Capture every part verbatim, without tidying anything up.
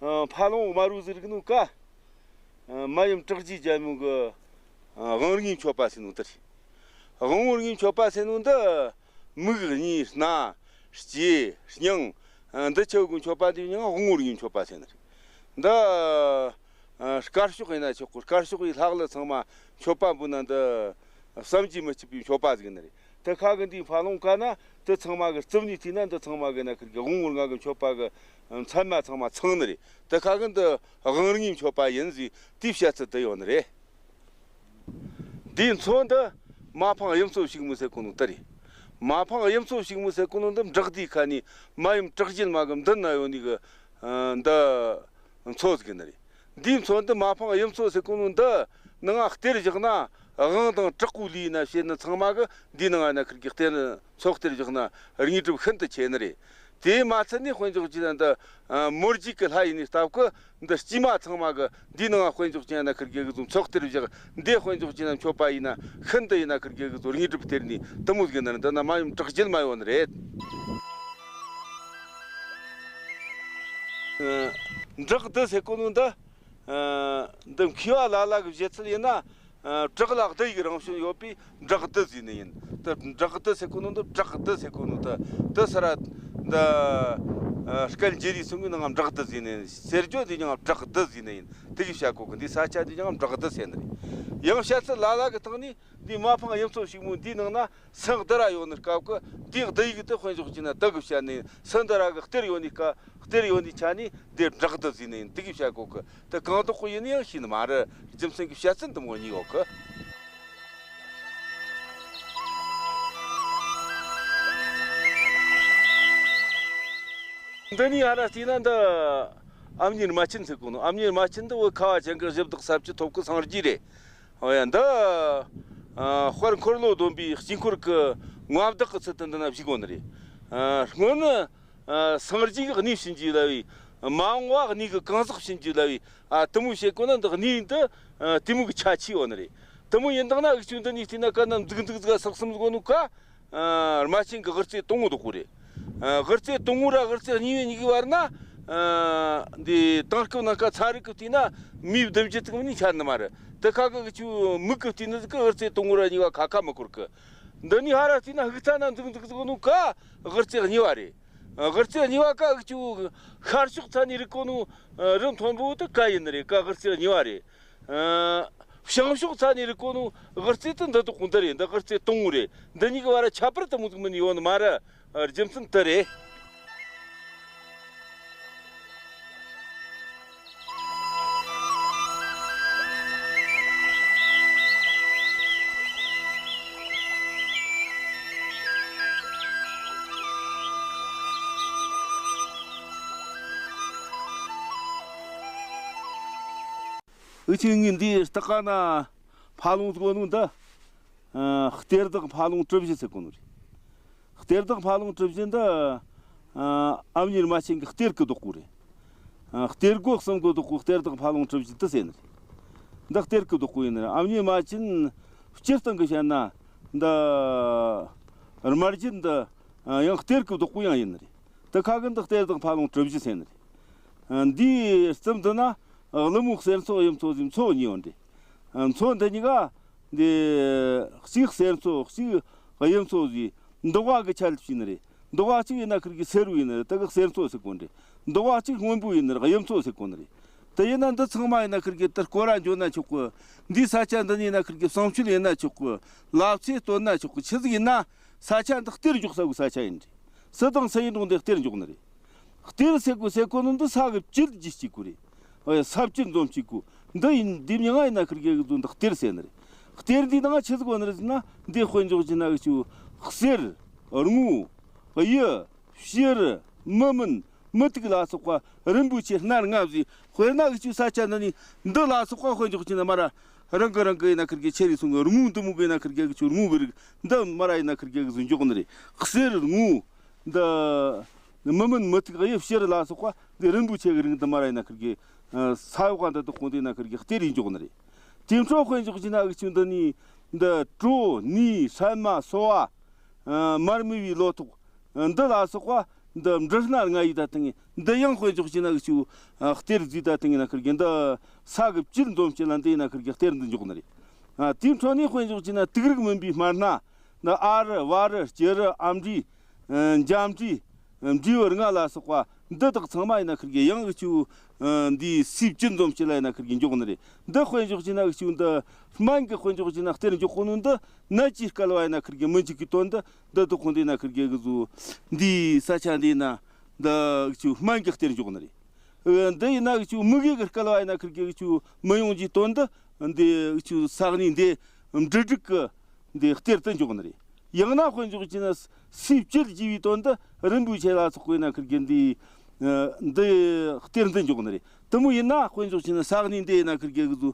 ཨ། ཕ་ལོང་དམར་བོ་ཟིག་རིག་ནོ་ཀ། ཨ། མ་ཡུམ་བྲག་རྗེ་རྒྱལ་མོ་གི། ཨ། དབང་རིགས་མཆོད་པ་ཟེར་ནོ་དེ་རེད། དབང་པོ་རིགས་མཆོད་པ་ཟེར་ནོ་འདི། མིག་གཉིས་སྣ། ལྕེ་སྙིང་། ཨ། འདི་ཆོ་གི་མཆོད་པ་འདི་མྱིང་དབང་པོ་རིགས་མཆོད་པ་ཟེར་ནི་རེད། འདི། ཨ། དཀར་ཕྱོགས་ཡིན་ན་ཆོག་གི། དཀར་ཕྱོགས་ཡི་ལྷ་ཀླུ་ཚང་མ་མཆོད་པ་འབུལ་ན་འདི། བསམ་གྱིས་མི་ཁྱབ་པའི་མཆོད་པ་ཟིག་ནི་རེད། དེ་ཁ་གི་འདིའི་ཕ་ལོང་ཀ་ན་དེ་ཚང་མ་གི་རྩིབ་ནས་བལྟས་ན་འདི་ཚང་མ་གི་ན་ཁིར་གི་དབང་པོ་ལྔ་གི་མཆོད་པ་གི་མཚན་མ་ཚང་མ་ཚང་ནི་རེད། དེ་ཁ་གི་འདི་དབང་རིགས་མཆོད་པ་ཡིན་ཟེར་དེའི་བཤད་ཚུལ་དེ་ཡོད་ནི་རེད། འདིའི་མཚོ་འདི་མ་ཕང་གཡུ་མཚོ་ཕྱུག་མོ་ཟེར་གོ་ནོ་དེ་རེད། མ་ཕང་གཡུ་མཚོ་ཕྱུག་མོ་ཟེར་གོ་ནོ་འདི་བྲག་འདིའི་ཁ་ནས་མ་ཡུམ་བྲག་རྒྱལ་མ་གི་མདུན་ན་ཡོད་ནི་གི། ཨ། འདི་མཚོ་ཟིག་ནི་རེད། འདིའི་མཚོ་འདི་མ་ཕང་གཡུ་མཚོ་ཟེར་གོ་ནོ་འདི་ནང་ང་གཏེར་བཞག་ན། དབང་དང་དྲག་པོའི་ལས་ཡིན་ན་བྱེད་ནི་ཚང་མ་གི་འདིའི་ནང་ང་ན་ཁིར་གི་གཏེར་མཚོ་གཏེར་བཞག་ན་དངོས་གྲུབ་ཤིན་ཏུ་ཆེ་ནི་རེད། དེ་མ་ཚད་ནི་དཔེ་འཇོག་བྱས་ན་འདི། ཨ། མོ་རྒྱུད་ཀྱི་ལྷ་ཡིན་ནི་སྟབས་ཀྱིས་འདི་དཀྱུས་མ་ཚང་མ་གི་འདིའི་ནང་ང་དཔེ་འཇོག་བྱས་ན་ཁིར་གི་གི་ཚོ་མཚོ་གཏེར་བཞག་འདི་དཔེ་འཇོག་བྱས་ན་མཆོད་པ་ཡིན་ན་ཤིན་ཏུ་ཡིན་ན་ཁིར་གི་གི་ཚོ་དངོས་གྲུབ་སྟེར་ནི་དེ་མོ་ཟིག་ནི་རེད། འདི་ན་མ་ཡུམ་བྲག་རྒྱལ་མ་ཡོད་ནི་རེད། ཨ། བྲག་བདུད་ཟེར་གོ་ནོ་འདི། ཨ། འདི་མཁས་པ་ལ་ལ་གི་བཞེད་ཚུལ་ཡིན་ན། ཨ། བྲག་ལ་བདུད་ཡི་རང་བྱོན་ཡོད་པས་བྲག་བདུད་ཟེར་ནི་ཡིན། འདི་བྲག་བདུད་ཟེར་གོ་ནོ་འདི་བྲག་བདུད་ཟེར་གོ་ནོ་འདི་འདི་ས་ར་འདི། ཨ། སྐལ་འཇེ་རིའི་སོང་གི་ནང་བྲག་བདུད་ཟེར་ནི་ཡིན། སེར་ཇོ་འདི་ཡང་བྲག་བདུད་ཟེར་ནི་ཡིན། དེ་གི་བཤད་གོ་གི། འདི་ས་ཆ་འདི་ཡང་བྲག་བདུད་ཟེར་ནི་རེད། ཡང་བཤད་ཚུལ་ལ་ལ་གི་སྟེང་ནས་འདི་མ་ཕང་གཡུ་མཚོ་ཕྱུག་མོ་འདིའི་ནང་ན། སེང་བདུད་ར་ཡོད་ནི་སྐབས་ཀྱི་དེའི་བདུད་ཡིག་དེ་དཔེ་འཇོག་བྱས་ན་དེ་གི་བཤད་ནི། སེང་བདུད་ར་གི་གཏེར་ཡོད་ནི་ཀ། གཏེར་ཡོད་ནི་ཆ་ནས་དེ་བྲག་བདུད་ཟེར་ནི་ཡིན། དེ་གི་བཤད་གོ་གི། དེ་གང་དག་པོ་ཡིན་ནི་ཡང་ཤེས་ནི་མ་རེད། རྒྱུ་མཚན་གྱི་བཤད་ཚུལ་འདི་མོ་གཉིས་ཡོད་གི། འདི་ནས་ཧ་ར་བལྟས་ན་འདི་ཨ་མྱེས་རྨ་ཆེན་ཟེར་གོ་ནོ། ཨ་མྱེས་རྨ་ཆེན་འདི་བོད་ཁ་བ་ཅན་གྱི་གཞི་བདག་ས་བཅུ་ཐོབ་གི་སངས་རྒྱས་རེད། ཨོ་ཡ། འདི། ཨ། དཔལ་འཁོར་ལོ་སྡོམ་པའི་དཀྱིལ་འཁོར་གྱི་མངའ་བདག་གི་ཚུལ་དུ་འདི་ན་བཞུགས་ཡོད་ནི་རེད། ཨ། སྔོན་ནི། ཨ། སངས་རྒྱས་ཀྱི་གནས་བྱིན་གྱིས་བརླབས་པའི། མ་འོངས་པ་གནས་ཀྱི་གང་ཟག་བྱིན་གྱིས་བརླབས་པའི། ཨ། དེ་མོ་བྱེད་གོ་ན་འདི་གནས་འདི། ཨ། དེ་མོ་གི་ཆ་ཆེ་ཡོད་ནི་རེད། དེ་མོ་ཡིན་དང་ན་འུ་ཆོ་འདི་ནས་བལྟས་ན་ཀ་ན་འཛུག་འཛུག་འཛུག་སག་སུམ་ཟིག་ཡོད་ནོ་ཀ། ཨ། རྨ་ཆེན་གྱི་དབུ་རྩེ་དང་པོ་དག་པོ་རེད། ཨ། དབུ་རྩེ་དང་པོ་ར་དབུ་རྩེ་གཉིས་པའི་གཉིས་ཀྱི་བར་ན། ཨ། འདི་དེང་སྐབས་ནང་ཀ་ཚན་རིག་གིས་བལྟས་ན་མིའི་ལྡུམ་རྒྱུད་ཙམ་ནི་ཤར་ནི་མ་རེད། དེ་ཁ་གི་འུ་ཆོ་མིག་གིས་བལྟས་ནི་ཟིག་གི་དབུ་རྩེ་དང་པོ་ར་གཉིས་པ་ཁ་ཁ་མི་འཁོར་གི། འདི་ནས་ཧ་ར་བལྟས་ན་ཧུག་ཚ་ན་འཛུག་འཛུག་འཛུག་ནོ་ཀ་དབུ་རྩེ་གཉིས་པ་རེད། ཨ། དབུ་རྩེ་གཉིས་པ་ཀ་འུ་ཆོ་ཤར་ཕྱོགས་ཚ་ནས་རིག་གོ་ནོ། ཨ། རི་མཐོན་པོ་དེ་ཀ་ཡིན་ནི་རེད། ཀ་དབུ་རྩེ་གཉིས་པ་རེད། ཨ། བྱང་ཕྱོགས་ཚ་ནས་རིག་གོ་ནོ་དབུ་རྩེ་དེ་འདི་དག་པོ་འདི་རེད། འདི་དབུ་རྩེ་དང་པོ་རེད། འདི་གཉིས་ཀྱི་བར་ཁྱད་པར་དེ་མོ་ཟིག་མིན་ཡོད་ནི་མ་རེད། རྒྱུ་མཚན་དེ་རེད། འུ་ཆོས་ངས་འདིའི་ལྟག་ཀ་ན་ཕ་ལོང་ཟིག་ཡོད་ནོ་འདི། ཨ། གཏེར་བདག་ཕ་ལོང་གྲུ་བཞི་ཟེར་གོ་ནོ་རེད། གཏེར་བདག་ཕ་ལོང་གྲུ་བཞི་འདི། ཨ། ཨ་མྱེས་རྨ་ཆེན་གྱི་གཏེར་གྱི་བདག་པོ་རེད། ཨ། གཏེར་སྒོ་གསུམ་གྱི་བདག་པོ་གཏེར་བདག་ཕ་ལོང་གྲུ་བཞི་འདི་ཟེར་ནི་རེད། འདི་གཏེར་གྱི་བདག་པོ་ཡིན་ནི་རེད། ཨ་མྱེས་རྨ་ཆེན་སྤྱིར་བཏང་གི་བཤད་ན་འདི་རྨ་རྒྱུད་འདི། ཨ། ཡང་གཏེར་གྱི་བདག་པོ་ཡང་ཡིན་ནི་རེད། དེ་ཁ་གི་འདི་གཏེར་བདག་ཕ་ལོང་གྲུ་བཞི་ཟེར་ནི་རེད། ཨ། འདིའི་རྩིབ་འདི་ན་ཀླུ་མོ་གསེར་མཚོ་གཡུ་མཚོ་ཟེར་མཚོ་གཉིས་ཡོད་རེད། ཨ། མཚོ་འདི་གཉིས་ཀ་འདི་གཅིག་གསེར་མཚོ་གཅིག་གཡུ་མཚོ་ཟེར་མདོག་ཁ་གི་ཆ་ལ་བྱས་ནི་རེད། མདོག་ཁ་གཅིག་ཡིན་ན་ཁིར་གི་སེར་བོ་ཡིན་ནི་རེད། དེ་གི་གསེར་མཚོ་ཟེར་གོ་ནི་རེད། མདོག་ཁ་གཅིག་སྔོན་པོ་ཡིན་ནི་རེད། གཡུ་མཚོ་ཟེར་གོ་ནི་རེད། དེ་ཡིན་ན་འདི་ཚང་མ་ཡིན་ན་ཁིར་གི་དེར་སྐོར་ར་འགྱོ་ན་ཆོག་གི། འདིའི་ས་ཆ་འདི་ནས་ཡིན་ན་ཁིར་གི་བསང་མཆོད་ཡིན་ན་ཆོག་གི། ལབ་ཙེ་བཏོན་ན་ཆོག་གི། ཆི་ཟིག་ཡིན་ན་ས་ཆ་འདི་གཏེར་འཇོག་ས་གི་ས་ཆ་ཡིན་རེད། སུ་དང་སུ་ཡིན་རུང་འདི་གཏེར་འཇོག་ནི་རེད། གཏེར་ཟེར་གོ་ཟེར་གོ་ནི་འདི་ས་གི་བཅུད་ཀྱི་གཅིག་གོ་རེད། ཨོ་ཡ། ས་བཅུད་འཛོམས་གཅིག་གོ། འདི་ཡིན་འདི་མྱིང་ང་ཡིན་ན་ཁིར་གི་གི་ཚོ་འདི་གཏེར་ཟེར་ནི་རེད། གཏེར་འདི་ནང་ཆི་ཟིག་གོ་ནི་རེད་ཟེར་ན། འདི་དཔེ་འཇོག་བྱས་ན་གི་ཆུ་གསེར། དངུལ། གཡུ། བྱུ་རུ། མི་མིན། མུ་ཏིག་ལ་སོགས་པ་རིན་པོ་ཆེ་སྣ་ལྔ་བཞི། དཔེར་ན་གི་ཆུ་ས་ཆ་འདི་ནི་འདི་ལ་སོགས་པ་དཔེ་འཇོག་བྱས་ན་མ་ར་རང་གི་རང་གི་ཡིན་ན་ཁིར་གི་ཆེ་རེ་སོང་གི། དངུལ་འདི་མོ་གི་ཡིན་ན་ཁིར་གི་གི་ཆུ་དངུལ་གི་རིགས་འདི་མ་ར་ཡིན་ན་ཁིར་གི་གི་ཟུ་འཇོག་ནི་རེད། གསེར། དངུལ། འདི་མི་མིན། མུ་ཏིག། གཡུ། བྱུ་རུ་ལ་སོགས་པ་འདི་རིན་པོ་ཆེ་གི་རིགས་འདི་མ་ར་ཡིན་ན་ཁིར་གི་ས་འོག་ག་འདི་དག་ཁོང་དེ་ཡིན་ན་ཁིར་གི་གཏེར་ཡིན་འཇོག་ནི་རེད། དེ་འཕྲོ་དཔེ་འཇོག་བྱས་ན་གི་ཆུ་འདི་ནི་འདི་གྲོ་ནས་སྲན་མ་སོལ་བ། ཨ། མར་མེ་བའི་ལོ་ཏོག། ཨ། འདི་ལ་སོགས་པ་ འདི་འབྲི་སྣ་ལྔ་ཡི་ད་ཐེངས་འདི་ཡང་དཔེ་འཇོག་བྱས་ན་གི་ཆུ་གཏེར་རྫས་ད་ཐེངས་ན་ཁིར་གི་འདི་ས་གི་བཅུད་འཛོམས་བྱས་ལ་འདི་ཡིན་ན་ཁིར་གི་གཏེར་འདི་འཇོག་ནི་རེད། དེའི་འཕྲོ་ནས་དཔེ་འཇོག་བྱས་ན་དུག་རིགས་མིན་པའི་སྨན་སྣ། འདི་ཨ་རུ་བ་རུ་སྐྱུ་རུ་ཨམ་འབྲས། འཇམ་འབྲས། འབྲས་བུ་ལྔ་ལ་སོགས་པ་འདི་དག་ཚང་མ་ཡིན་ན་ཁིར་གི་ཡང་གི་ཆུ་འདིའི་སའི་བཅུད་འཛོམས་བྱས་ལ་ཡིན་ན་ཁིར་གི་འཇོག་ནི་རེད། འདི་དཔེ་འཇོག་བྱས་ན་གི་ཆུ་འདི་སྨན་གི་དཔེ་འཇོག་བྱས་ན་གཏེར་འཇོག་གོ་ནོ་འདི་ནད་ཀྱིས་བསྐལ་བ་ཡིན་ན་ཁིར་གི་མི་འཇིག་གི་དོན་འདི། འདི་དག་ཁོང་འདི་ན་ཁིར་གེ་གི་ཟུ། འདི་ས་ཆ་འདི་ན་འདི་ཆུ་སྨན་གྱི་གཏེར་འཇོག་ནི་རེད། འདི་ཡིན་ན་ཆུ་མི་གེ་གི་སྐལ་བ་ཡིན་ན་ཁིར་གེ་ཆུ་མི་ཡོང་གི་དོན་འདི། འདི་ཆུ་ས་གནས་འདི་འབྲུ་དྲུག་གི་འདི་གཏེར་དུ་འཇོག་ནི་རེད། ཡང་ན་དཔེ་འཇོག་ཅི་ན་སུས་བཅད་བགྱི་བའི་དོན་འདི་རིན་པོ་ཆེ་ལ་སོགས་པས་ན་ཁིར་གེ་འདི་འདི་གཏེར་འདི་འཇོག་ནི་རེད། དེ་མོ་ཡིན་ན་དཔེ་འཇོག་ཅི་ན་ས་གནས་འདི་ཡིན་ན་ཁིར་གེ་གི་ཟུ་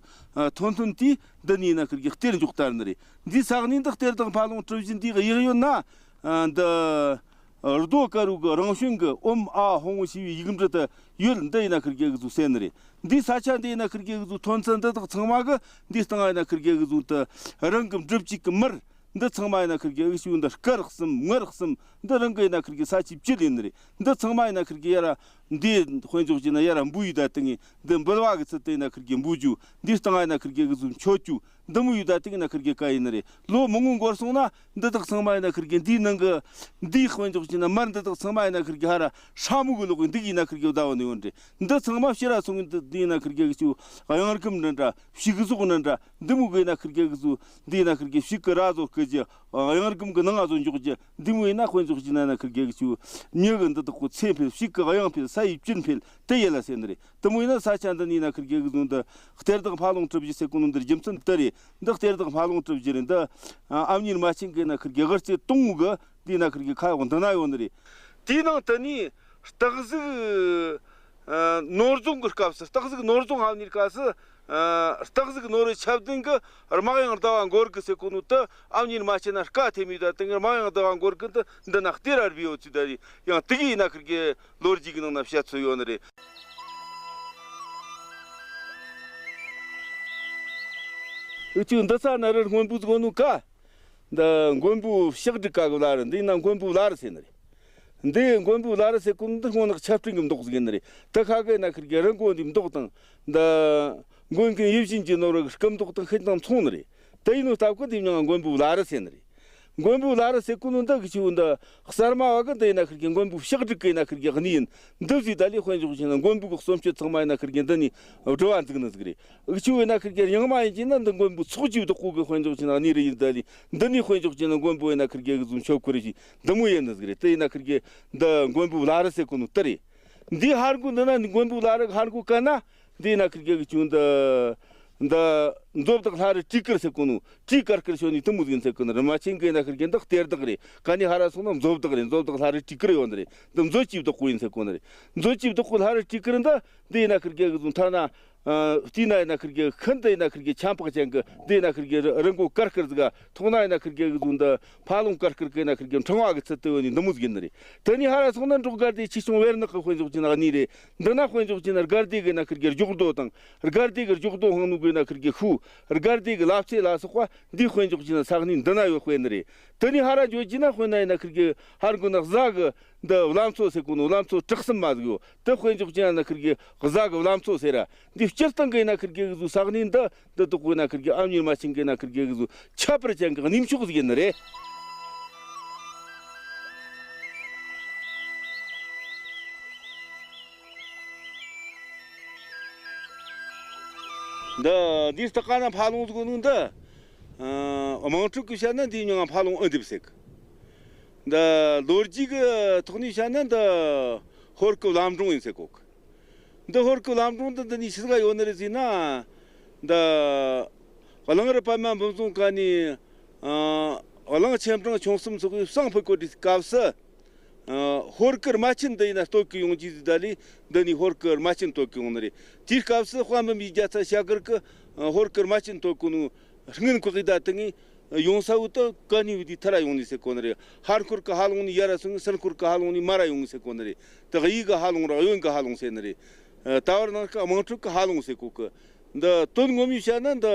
ཐོན་ཐོན་དུས་འདི་ནས་ན་ཁིར་གེ་གཏེར་འཇོག་ལྟར་ནི་རེད། འདིའི་ས་གནས་འདི་གཏེར་བདག་འཕགས་ལུང་གྲུ་བཞི་འདིའི་གཡས་གཡོན་ན། ཨ། འདི་རྡོ་དཀར་པོ་གི་རང་བྱོན་གྱི་ཨོཾ་ཨཱཿཧཱུྃ་ཞེས་པའི་ཡིག་འབྲུ་དེ་ཡོད། འདི་ཡིན་ན་ཁིར་གེ་གི་ཟུ་གསན་ནི་རེད། འདིའི་ས་ཆ་འདི་ཡིན་ན་ཁིར་གེ་གི་ཟུ་ཐོན་ཚད་འདི་དག་ཚང་མ་གི་འདིའི་སྟེང་ཡིན་ན་ཁིར་གེ་གི་ཟུ་དེ་རང་གི་འབྲུ་གཅིག་གི་མར། འདི་ཚང་མ་ཡིན་ན་ཁིར་གེ་གི་ཆུ་འདི་སྐར་གསུམ་ངར་གསུམ་འདི་རང་གི་ཡིན་ན་ཁིར་གེ་ས་ཆའི་བཅུད་ཡིན་ནི་རེད། འདི་ཚང་མ་ཡིན་ན་ཁིར་གེ་ཡ་ར་འདི་དཔེ་འཇོག་བྱས་ན་ཡ་ར་འབུལ་ཡི་ད་དེ་ངས་འདི་འབུལ་བ་གི་ཚུལ་དུ་ཡིན་ན་ཁིར་གེ་འབུལ་རྒྱུ། འདིའི་སྟེང་ཡིན་ན་ཁིར་གེ་གི་ཟུ་མཆོད་རྒྱུ། འདི་མོ་ཡོད་ད་དེ་ན་ཁིར་གེ་ཀ་ཡིན་ནི་རེད། ལོ་མང་པོ་འགོར་སོང་ན་འདི་དག་ཚང་མ་ཡིན་ན་ཁིར་གེ་འདིའི་ནང་གི་འདིའི་དཔེ་འཇོག་བྱས་ན་མར་འདི་དག་ཚང་མ་ཡིན་ན་ཁིར་གེ་ཧ་ར་ཧྲ་མུ་གི་ལོག་གི་འདི་ཡིན་ན་ཁིར་གེ་བདའ་བ་ནི་ཡོད་རེད། འདི་ཚང་མ་ཕྱི་ར་སོང་གི་འདི་ཡིན་ན་ཁིར་གེ་གི་ཆུ་གཡང་སྒམ་འདྲ་འདྲ་ཕྱུགས་ཟོག་འདྲ་འདྲ་འདི་མོ་གི་ཡིན་ན་ཁིར་གེ་གི་ཟུ་འདི་ཡིན་ན་ཁིར་གེ་ཕྱུགས་གི་ར་ཟོ་སྐུ་རྒྱུ། གཡང་སྒམ་གི་ནང་ང་ཟོ་འཇོག་རྒྱུ། འདི་མོ་ཡིན་ན་དཔེ་འཇོག་བྱས་ན་ན་ཁིར་གེ་གི་ཆུ་མྱི་གི་འདི་དག་གི་ཚེ་འཕེལ། ཕྱུགས་གི་གཡང་འཕེལ། ས་ཡི་བཅུད་འཕེལ། དེ་ཡིན་ལ་ཟེར་ནི་རེད། དེ་མོ་ཡིན་ན་ས་ཆ་འདི་ནས་ན་ཁིར་གེ་གི་ཟུ་འདི་གཏེར་བདག་འཕགས་ལུང་གྲུ་བཞི་ཟེར་གོ་ནོ་འདིར་རྒྱུ་མཚན་དེ་རེད། འདི་གཏེར་བདག་འཕགས་ལུང་གྲུ་བཞི་རེད། འདི་ཨ་མྱེས་རྨ་ཆེན་གི་ན་ཁིར་གེ་དབུ་རྩེ་དང་པོ་གི་འདི་ན་ཁིར་གེ་ཁ་འོག་འདི་ན་ཡོད་ནི་རེད། དེའི་ནང་དུ་ནི་སྟག་གཟིག་ཨ་ནོར་རྫོང་གི་སྐབས་སུ། སྟག་གཟིག་ནོར་རྫོང་ཧ་ནིའི་སྐབས་སུ། ཨ་སྟག་གཟིག་ནོར་བུ་ཆབ་ལྡན་གི་དམག་ཡང་ཟླ་བ་འགོར་གི་ཟེར་གོ་ནོ་དེ་ཨ་མྱེས་རྨ་ཆེན་ན་བཀའ་ཐེབས་མི་ད་དེ་དམག་ཡང་ཟླ་བ་འགོར་གི་འདི་འདི་ན་གཏེར་ར་སྦས་ཡོད་ཚུལ་ད་ཡང་དེ་གི་ཡིན་ན་ཁིར་གེ་ལོ་རྒྱུས་ཀྱི་ནང་ན་བཤད་ཚུལ་ཡོད་ནི་རེད། འུ་ཅུ་འདི་ས་ན་རི་སྔོན་པོ་ཟིག་ནུ་ཀ། འདི་མགོན་པོ་ཕྱག་དྲུག་ཀ་གི་བླ་རི། འདི་ན་མགོན་པོ་བླ་རི་ཟེར་ནི་རེད། འདི་མགོན་པོ་བླ་རི་ཟེར་གོ་ནི་འདི་སྔོན་ནག་ཆ་སྤྲིན་གི་མདོག་ཟིག་ཡིན་ནི་རེད། དེ་ཁ་གི་ན་ཁིར་གེ་རི་མགོ་འདི་མདོག་དང་འདི་མགོན་ཀུན་ཡིད་བཞིན་གྱི་ནོར་བུ་སྐུ་མདོག་དང་ཤིན་ཏུ་མཚུངས་ནི་རེད། དེ་ཡིན་ནོ་སྟབས་ཀྱིས་དེ་མྱིང་ང་མགོན་པོ་བླ་རི་ཟེར་ནི་རེད། མགོན་པོ་བླ་རི་ཟེར་གོ་ནོ་འདི་གི་ཆུ་འདི་གསར་མ་བ་གི་འདི་ཡིན་ན་ཁིར་གེ་མགོན་པོ་ཕྱག་དྲུག་གི་ཡིན་ན་ཁིར་གེ་གནས་ཡིན། འདི་བཟོས་ད་ལས་དཔེ་འཇོག་བྱས་ན་མགོན་པོ་གི་གསུང་ཆོས་ཚང་མ་ཡིན་ན་ཁིར་གེ་འདི་ནས་སྒྲུབ་པ་འཛུགས་ནི་ཟིག་རེད། གི་ཆུ་ཡིན་ན་ཁིར་གེ་རྙིང་མ་ཡིན་གྱི་ན་འདི་མགོན་པོ་ཚོགས་ཀྱི་བདག་པོ་གི་དཔེ་འཇོག་བྱས་ན་གནས་རི་ཡིན། ད་ལས་འདི་ནས་དཔེ་འཇོག་བྱས་ན་མགོན་པོ་ཡིན་ན་ཁིར་གེ་གི་ཟུ་མཆོད་བཀུར་བྱས་འདི་མོ་ཡིན་ནི་ཟིག་རེད། དེ་ཡིན་ན་ཁིར་གེ་འདི་མགོན་པོ་བླ་རི་ཟེར་གོ་ནོ་དེ་རེད། འདི་ཧར་མགོ་འདི་ན་མགོན་པོ་བླ་རི་ཧར་མགོ་ཀ་ན། འདི་ན་ཁིར་གེ་གི་ཆུ་འདི་འདི་མཛོ་བདག་ལྷ་རི་སྤྲེའུ་དཀར་ཟེར་གོ་ནོ། སྤྲེའུ་དཀར་དཀར་ཤོ་ནི་དེ་མོ་ཟིག་ཡིན་ཟེར་གོ་ནི་རེད། རྨ་ཆེན་གི་ན་ཁིར་གེ་འདི་གཏེར་བདག་རེད། ཀ་ནས་ཧར་ར་སོང་ན་མཛོ་བདག་རེད། མཛོ་བདག་ལྷ་རི་སྤྲེའུ་དཀར་ཡོད་ནི་རེད། འདི་མཛོ་ཀྱི་བདག་པོ་ཡིན་ཟེར་གོ་ནི་རེད། མཛོ་ཀྱི་བདག་པོ་ལྷ་རི་སྤྲེའུ་དཀར་འདི་འདི་ན་ཁིར་གེ་གི་ཟུ་ཐ་ན་ཨ་དེ་ན་ཡིན་ན་ཁིར་གེ་ཤིན་ཏུ་ཡིན་ན་ཁིར་གེ་ཁྱད་འཕགས་ཅན་གི་འདི་ན་ཁིར་གེ་རི་མགོ་དཀར་དཀར་ཟིག་ག་ཐོག་ན་ཡིན་ན་ཁིར་གེ་གི་ཟུ་འདི་ཕ་ལུང་དཀར་དཀར་གི་ན་ཁིར་གེ་ཕྲེང་བ་གི་ཚུལ་དུ་ཡོད་ནི་འདི་མོ་ཟིག་ཡིན་ནི་རེད། དེ་ནས་ཧར་ར་སོང་ན་འབྲོག་དགའ་སྡེ་ཆོས་སྐྱོང་བེར་ནག་གི་དཔེ་འཇོག་བྱས་ན་གནས་རེད། འདི་ན་དཔེ་འཇོག་བྱས་ན་དགའ་སྡེ་གི་ན་ཁིར་གེ་སྒྱོགས་རྡོ་དང་། དགའ་སྡེ་གི་སྒྱོགས་རྡོ་ཧང་ནུ་གི་ན་ཁིར་གེ་ཤུ། དགའ་སྡེ་གི་ལབ་ཙེ་ལ་སོགས་པ་འདིའི་དཔེ་འཇོག་བྱས་ན་ས་གནས་འདི་ན་ཡོད་དཔེ་ནི་རེད། དེ་ནས་ཧར་ར་འཇོག་བྱས་ན་དཔེ་ན་ཡིན་ན་ཁིར་གེ་ཧར་མགོ་ན་གཟའ་གི་འདི་བླ་མཚོ་ཟེར་གོ་ནོ། བླ་མཚོ་གྲགས་སམ་མ་ཟིག་ཡོད། དེ་དཔེ་འཇོག་བྱས་ན་ཁིར་གེ་གཟའ་གི་བླ་མཚོ་ཟེར་ར། འདི་སྤྱིར་བཏང་གི་ཡིན་ན་ཁིར་གེ་གི་ཟུ་ས་གནས་འདི་འདི་དག་པོ་ཡིན་ན་ཁིར་གེ་ཨ་མྱེས་རྨ་ཆེན་གི་ན་ཁིར་གེ་གི་ཟུ་ཁྱད་པར་ཅན་གི་གནས་མཆོག་ཟིག་ཡིན་ནི་རེད། འདི་འདིའི་སྟག་ཀ་ན་ཕ་ལུང་ཟིག་ནོ་འདི། ཨ་དམངས་ཁྲོད་གི་བཤད་ན་འདིའི་མྱིང་ང་ཕ་ལུང་ཨུ་འདེབས་ཟེར་གི། འདི་ལོ་རྒྱུས་གི་ཐོག་ནས་བཤད་ན་འདི་ཧོར་གི་བླ་འབྲོང་ཡིན་ཟེར་གོ་གི། འདི་ཧོར་གི་བླ་འབྲོང་འདི་འདི་ནས་ཆི་ཟིག་ག་ཡོད་ནི་རེད་ཟེར་ན། འདི་གླང་རི་པདྨ་འབུམ་རྫོང་ཀ་ནས་ཨ་གླང་ཆེན་སྦྲང་ཆུང་གསུམ་སོགས་ཀྱི་བསང་ཕུད་གོ་དུས་སྐབས་སུ། ཨ་ཧོར་གི་རྨ་ཆེན་འདི་ཡིན་ན་བསྟོད་གི་ཡོང་གི་ཟིག་ད་ལས་འདི་ནས་ཧོར་གི་རྨ་ཆེན་བསྟོད་གི་ཡོང་ནི་རེད། དེའི་སྐབས་སུ་དཔའ་འབུམ་པའི་རྒྱལ་ཚ་ཞྭ་སྒར་གི་ཨ་ཧོར་གི་རྨ་ཆེན་བསྟོད་གོ་ནོ་སྔོན་གོ་གི་ད་དེ་ངས་ཡོང་ས་བོ་དུ་ཀ་ནི་བི་དི་ཐ་ར་ཡོང་ནི་ཟེར་གོ་ནི་རེད། ཧར་འཁོར་གི་ཧ་ལུང་ནི་ཡ་ར་སོང་ངས་སིར་འཁོར་གི་ཧ་ལུང་ནི་མ་ར་ཡོང་ངས་ཟེར་གོ་ནི་རེད། དེ་གཡས་གི་ཧ་ལུང་ར་གཡོན་གི་ཧ་ལུང་ཟེར་ནི་རེད། ཨ་ད་བར་ནང་གི་དམངས་ཁྲོད་གི་ཧ་ལུང་ཟེར་གོ་གི། འདི་དོན་ངོ་མས་བཤད་ན་འདི་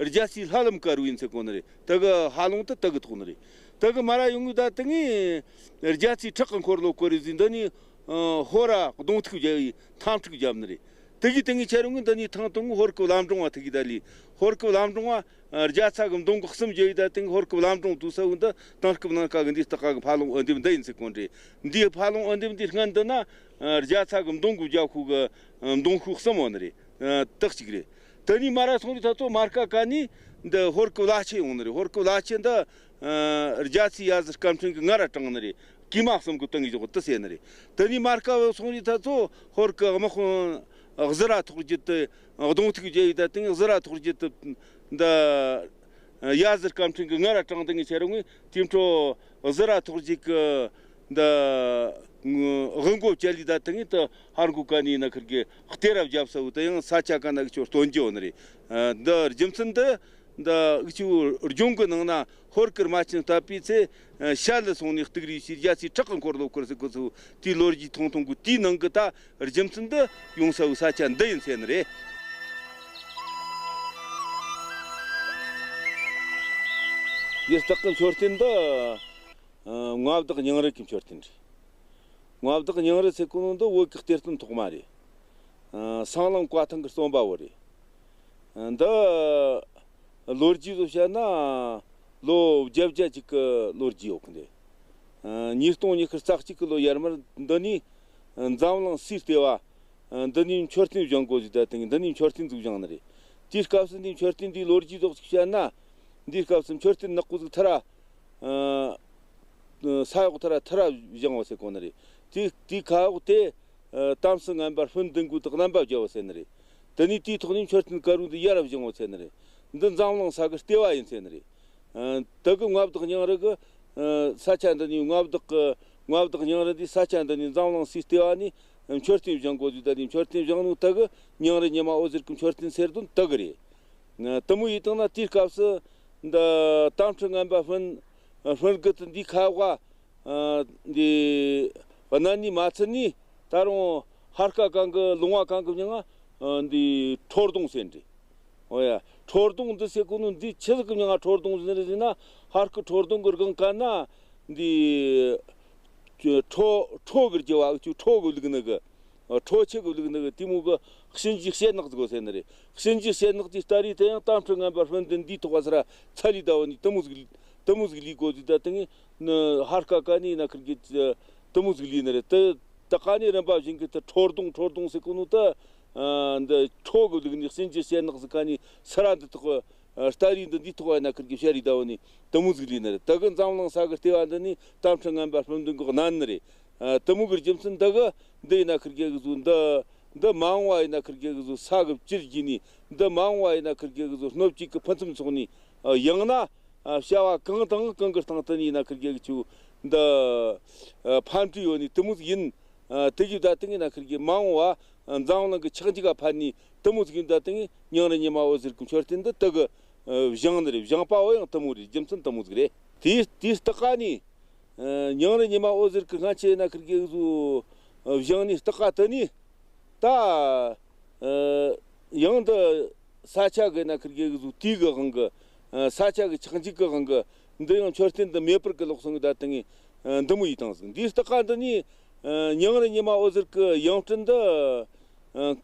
རྒྱལ་སྲས་ལྷ་ལམ་དཀར་བོ་ཡིན་ཟེར་གོ་ནི་རེད། དེ་གི་ཧ་ལུང་དུ་དེ་གི་ཐོག་ནི་རེད། དེ་གི་མར་ར་ཡོང་ངུ་ད་དེ་ངས་རྒྱ་ཚའི་ཁྲག་གི་འཁོར་ལོ་བསྐོར་རེ་ཟིན་འདི་ནི་ཧོ་ར་གདོང་ཐུག་བརྒྱབ་ཡི་ཐམ་ཕྲུག་བརྒྱབ་ནི་རེད། དེ་གི་དེ་ངས་ཁྱེར་ཡོང་ངུ་འདི་ནི་ཐང་དུ་ངུ་ཧོར་གི་ལམ་འབྲོང་བ་དེ་གི་ད་ལི་ཧོར་གི་ལམ་འབྲོང་བ་རྒྱ་ཚ་གི་མདུང་གི་གསུམ་བརྒྱབ་ཡི་ད་དེ་ངས་ཧོར་གི་ལམ་འབྲོང་དུ་ས་བུ་འདི་དེང་སྐབས་ནང་ཀ་གི་འདི་སྟག་ཀ་གི་ཕ་ལོང་ཨོ་འདེམ་འདི་ཡིན་ཟེར་གོ་འདྲེ། འདིའི་ཕ་ལོང་ཨོ་འདེམ་འདི་སྔན་འདི་ན་རྒྱ་ཚ་གི་མདུང་གི་རྒྱ་ཁུ་གི་མདུང་ཁུ་གསུམ་འོ་ནི་རེད། ཨ། དག་ཅིག་རེད། དེ་ནས་མར་ར་སོང་རི་ཐ་ཚོ་མར་ཀ་ཀ་ནས་འདི་ཧོར་གི་བླ་ཆེན་ཡོང་ནི་རེད། ཧོར་གི་བླ་ཆེན་འདི་ཨ་རྒྱ་ཚའི་ཡ་ཟི་སྐམ་ཕྲེང་གི་ང་ར་དྲངས་ནི་རེད། ཀྱེ་མ་གསུམ་གི་སྟེང་གི་ཞོག་དེ་ཟེར་ནི་རེད། དེ་ནས་མར་ཀ་བ་སོང་རི་ཐ་ཚོ་ཧོར་གི་དམག་དཔོན་གཟི་ར་ཐོག་རྒྱུད་དེ་གདོང་ཐུག་བརྒྱབ་ཡི་ད་དེང་གཟི་ར་ཐོག་རྒྱུད་དེ་འདི་ཡ་ཟི་སྐམ་ཕྲེང་གི་ང་ར་དྲངས་དེ་ངས་ཁྱེར་ཡོང་ངས་དེ་འཕྲོ་གཟི་ར་ཐོག་རྒྱུད་གི་འདི་དབུ་མགོ་བཅད་ལི་ད་དེང་ངས་དེ་ཧར་འགོ་ཀ་ནས་ན་ཁིར་གི་གཏེར་ར་བརྒྱབ་ས་བོ་དེ་ཡང་ས་ཆ་ཀ་ན་གི་ཆོ་སྟོན་རྒྱུ་ཡོད་ནི་རེད། ཨ། འདི་རྒྱུ་མཚན་འདི་འདི་གི་ཆོ་ལྗོངས་གི་ནང་ན་ཧོར་གུར་མ་ཆེན་བཏབ་པའི་ཚེ་ཨ་ཤར་ལ་སོང་ནས་གཏུག་རེས་བྱས། རྒྱ་ཚའི་ཁྲག་གི་འཁོར་ལོ་བསྐོར་ཟེར་གོ་ཚུལ་དེའི་ལོ་རྒྱུས་ཐུང་ཐུང་གི་དེའི་ནང་གི་ད་རྒྱུ་མཚན་འདི་ཡོང་ས་བོ་ས་ཆ་འདི་ཡིན་ཟེར་ནི་རེད། ཡི་སྟག་གི་མཆོད་རྟེན་འདི་ཨ་མངའ་བདག་ཉང་རལ་གི་མཆོད་རྟེན་རེད། མངའ་བདག་ཉང་རལ་ཟེར་གོ་ནོ་འདི་བོད་ཀྱི་གཏེར་སྟོན་ཐོག་མ་རེད། ཨ། སྲང་ལམ་བཀའ་ཐང་གི་རྩོམ་པ་བོ་རེད། ཨ། འདི་ལོ་རྒྱུས་བཟོ་བཤད་ན་ལོ་བརྒྱད་བརྒྱ་ཅིག་གི་ལོ་རྒྱུས་ཡོད་གི་འདི། ཨ། ཉིས་སྟོང་ཉི་ཤུ་རྩ་གཅིག་གི་ལོ་ཡར་མར་འདི་ནས་འཛམ་གླིང་སའི་ལྟེ་བ་འདི་ནས་མཆོད་རྟེན་བཞེངས་དགོས་ཟེར་ད་དེང་འདི་ནས་མཆོད་རྟེན་ཟིག་བཞེངས་ནི་རེད། དེའི་སྐབས་སུ་འདིའི་མཆོད་རྟེན་འདིའི་ལོ་རྒྱུས་ཐོག་ཅིག་བཤད་ན། འདིའི་སྐབས་སུ་མཆོད་རྟེན་ནག་པོ་ཟིག་ཐ་ར། ཨ། ས་འོག་ཐ་ར་ཐ་ར་བཞེངས་བ་ཟེར་གོ་ནི་རེད། དེ་དེའི་ཁ་འོག་དེ་ཨ་དམ་སྲི་ངན་པ་སྤུན་བདུན་དགུ་དག་རྣམ་པ་བརྒྱ་བ་ཟེར་ནི་རེད། དེ་ནས་དེའི་ཐོག་ནས་མཆོད་རྟེན་དཀར་པོ་འདི་ཡར་བཞེངས་བ་ཟེར་ནི་རེད། འདི་འཛམ་གླིང་ས་གི་ལྟེ་བ་ཡིན་ཟེར་ནི་རེད། ཨ། དེ་གི་མངའ་བདག་ཉང་རལ་གི་ཨ་ས་ཆ་འདི་ནས་མངའ་བདག་གི་མངའ་བདག་ཉང་རལ་འདི་ས་ཆ་འདི་ནས་འཛམ་གླིང་སའི་ལྟེ་བ་ནས་མཆོད་རྟེན་བཞེངས་དགོས་ཟེར་ད་ནས་མཆོད་རྟེན་བཞེངས་ནོ་དེ་གི་ཉང་རལ་ཉི་མ་འོད་ཟེར་གི་མཆོད་རྟེན་ཟེར་དོན་དེ་གི་རེད། དེ་མོ་ཡིན་དང་ན་དེའི་སྐབས་སུ་འདི་དམ་ཁྲི་ངན་པ་སྤུན་སྤུན་དགུ་དེ་འདིའི་ཁ་བ་འདི་གནའ་ནས་མ་ཚུད་ནས་ད་རུང་ཧར་ཀ་གང་གི་ལུང་བ་གང་གི་མྱིང་ང་འདི་ཁྲོ་གདོང་ཟེར་འདི། འོ་ཡ། ཁྲོ་གདོང་འདི་ཟེར་གོ་ནོ་འདི་ཆི་ཟིག་གི་མྱིང་ང་ཁྲོ་གདོང་ཟེར་རེད་ཟེར་ན། ཧར་ཀི་ཁྲོ་གདོང་གི་སྒང་ཀ་ན་འདི་ཁྲོ་ཁྲོ་གི་རྒྱུ་བ་ཁྲོ་གི་བླུག་ནི་གི། ཁྲོ་ཆུ་གི་བླུག་ནི་གི་དེ་མོ་གི་གཤིན་རྗེའི་གཤེད་ནག་ཟིག་གོ་ཟེར་ནི་རེད། གཤིན་རྗེའི་གཤེད་ནག་དེ་ལྟ་རེད། དེ་ཡང་དམ་ཁྲི་ངན་པ་སྤུན་དེ་འདིའི་ཐོག་བ་སི་ར་ཚ་ལི་ད་བ་ནི་དེ་མོ་ཟིག་དེ་མོ་ཟིག་ལི་གོ་ཟིག་ད་དེ་ངས་ནི་ཧར་ཀ་ཀ་ནི་ན་ཁིར་གི་དེ་མོ་ཟིག་ལི་ནི་རེད། དེ་ད་ཀ་ནི་རིམ་པ་བཞིན་གི་དེ་ཁྲོ་གདོང་ཁྲོ་གདོང་ཟེར་གོ་ནོ་ད། ཨ། འདི་ཁྲོ་གི་བླུག་ནི་གཤིན་རྗེའི་གཤེད་ནག་ཟིག་ཀ་ནི་སི་ར་འདི་ཐོག་གི། ཨ། སྟ་རི་འདི་འདི་ཐོག་བ་ན་ཁིར་གི་ཤ་རི་ད་བ་ནི་དེ་མོ་ཟིག་ལི་ནི་རེད། ད་གི་འཛམ་གླིང་ས་གི་ལྟེ་བ་འདི་ནི་དམ་ཁྲི་ངན་པ་སྤུན་བདུན་གི་གནའ་ནི་རེད། ཨ། དེ་མོ་གི་རྒྱུ་མཚན་འདི་གི་འདི་ཡིན་ན་ཁིར་གི་གི་ཟུ་འདི་འདི་མ་འོངས་བ་ཡིན་ན་ཁིར་གི་གི་ཟུ་ས་གི་བཅུད་རྒྱུ་ནི་འདི་མ་འོངས་བ་ཡིན་ན་ཁིར་གི་གི་ཟུ་སྣོད་བཅུད་གི་ཕུན་སུམ་ཚོགས་ནི། ཨ། ཡང་ན། ཨ། བྱ་བ་གང་དང་གང་གི་སྟེང་དུ་ནི་ན་ཁིར་གི་གི་ཆུ་འདི། ཨ། ཕན་འབྲས་ཡོད་ནི་དེ་མོ་ཟིག་ཡིན། ཨ། དེ་གི་ད་དེ་ངས་ན་ཁིར་གི་མ་འོངས་བ་འཛམ་གླིང་གི་ཆགས་འཇིག་ག་ཕན་ནི་དེ་མོ་ཟིག་ཡིན། ད་དེ་ངས་ཉང་རལ་ཉི་མ་འོད་ཟེར་གི་མཆོད་རྟེན་འདི་དེ་གི་བཞེངས་ནི་རེད། བཞེངས་པ་བོ་ཡང་དེ་མོ་རེད། རྒྱུ་མཚན་དེ་མོ་ཟིག་རེད། དེའི་དེའི་སྟག་ཀ་ནི། ཨ། ཉང་རལ་ཉི་མ་འོད་ཟེར་གི་སྔ་ཆེ་ན་ཁིར་གི་གི་ཟུ་བཞེངས་ནི་སྟག་ཀ་དེ་ནི། ད། ཨ། ཡང་འདི་ས་ཆ་གི་ན་ཁིར་གི་གི་ཟུ་དུས་གི་དབང་གི། ཨ། ས་ཆ་གི་ཆགས་འཇིག་གི་དབང་གི། འདི་ཡང་མཆོད་རྟེན་འདི་མེ་སྤར་གི་ལོག་སོང་གི་ད་དེ་ངས་འདི་མོ་ཡི་དང་ཟིག་འདིའི་སྟག་ཀ་འདི་ནི། ཨ། ཉང་རལ་ཉི་མ་འོད་ཟེར་གི་ཡང་སྤྲུལ་འདི། ཨ།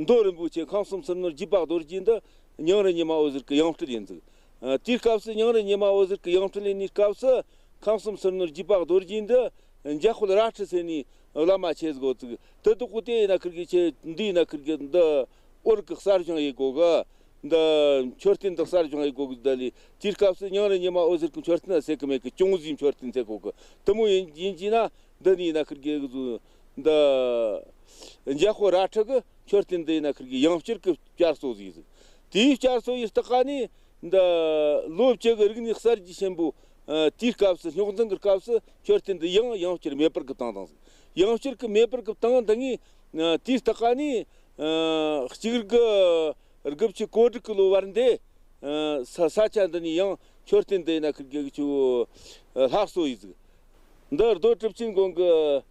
མདོ་རིན་པོ་ཆེ་ཁམས་གསུམ་ཚུར་སྣོན་རྒྱས་པ་རྡོ་རྗེ་འདི་ཉང་རལ་ཉི་མ་འོད་ཟེར་གི་ཡང་སྤྲུལ་ཡིན་ཟིག་ཨ། དེའི་སྐབས་སུ་ཉང་རལ་ཉི་མ་འོད་ཟེར་གི་ཡང་སྤྲུལ་ཡིན་ནི་སྐབས་སུ། ཁམས་གསུམ་ཚུར་སྣོན་རྒྱས་པ་རྡོ་རྗེ་འདི་འཇམ་དཔལ་རལ་གྲི་ཟེར་ནི་བླ་མ་ཆེ་ཟིག་ཡོད་ཟིག་དེ་དུ་ཀུ་དེ་ཡིན་ན་ཁིར་གི་ཆེ་འདི་ཡིན་ན་ཁིར་གི་འདི་འོར་གི་གསར་བྱུང་ཡེ་གོ་གི། འདི་མཆོད་རྟེན་འདི་གསར་བྱུང་ཡེ་གོ་གི། ད་ལི་དེའི་སྐབས་སུ་ཉང་རལ་ཉི་མ་འོད་ཟེར་གི་མཆོད་རྟེན་ཟེར་གི་མེད་གི། ཅུང་ཟིའི་མཆོད་རྟེན་ཟེར་གོ་གི། དེ་མོ་ཡིན་ཡིན་གྱི་ན་འདི་ནི་ཡིན་ན་ཁིར་གི་གི་ཟུ་འདི་འཇམ་དཔལ་རལ་གྲི་གི་མཆོད་རྟེན་འདི་ཡིན་ན་ཁིར་གི་ཡང་བསྐྱར་གི་བསྐྱར་གསོ་ཟིག་ཟིག་དེའི་བསྐྱར་གསོ་ཡི་སྟག་ཀ་ནི། འདི་ལོ་བཅུ་གི་རིག་གནས་གསར་བརྗེ་ཆེན་པོ། ཨ། དེའི་སྐབས་སུ་རྙོག་འཛིང་གི་སྐབས་སུ་མཆོད་རྟེན་འདི་ཡང་ཡང་བསྐྱར་མེ་སྤར་གི་བཏང་བཏང་ཟིག་ཡང་བསྐྱར་གི་མེ་སྤར་གི་བཏང་འདི་ངས། ཨ། དེའི་སྟག་ཀ་ནི། ཨ། གཅིག་དགུ་དགུ་བཅུ་གོ་དྲུག་གི་ལོ་བར་འདི། ཨ། ས་ས་ཆ་འདི་ནས་ཡང་མཆོད་རྟེན་འདི་ཡིན་ན་ཁིར་གི་གི་ཆུ། ཨ། སླར་གསོ་ཡི་ཟིག་འདི་རྡོ་གྲུབ་ཆེན་དགོན་གི།